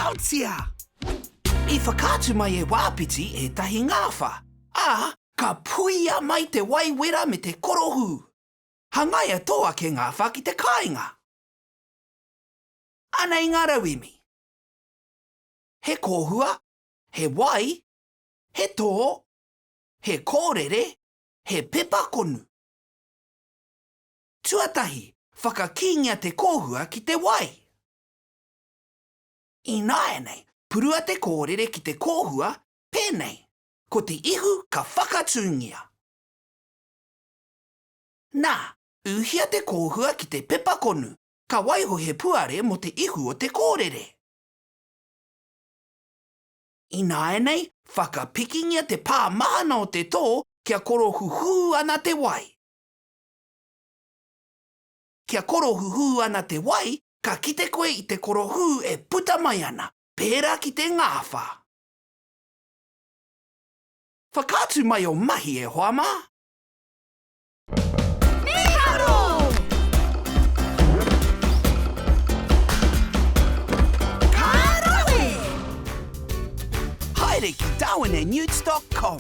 Aotea! I whakaatu mai e Wāpiti ētahi ngāwhā, ā, ka puia mai te wai wera me te korohū. Hangaia tō ake ngāwhā ki te kāinga. Anei ngā rauemi. He kōhua, he wai, he tō, he kōrere, he pepa konu. Tuatahi, whakakīngia te kōhua ki te wai. Ināianei, purua te kōrere ki te kōhua, pēnei, ko te ihu ka whakatūngia. Nā, ūhia te kōhua ki te pepa konu, ka waiho he puare mō te ihu o te kōrere. Ināianei, whakapikingia te pā mahana o te tō kia korohuhū ana te wai. Kia korohuhū ana te wai, ka kite koe i te korohū e puta mai ana, pērā ki te ngāwhā. Whakaatu mai ō mahi e hoa mā! Mīharo! Ka rawe! Haere ki darwinandnewts dot com.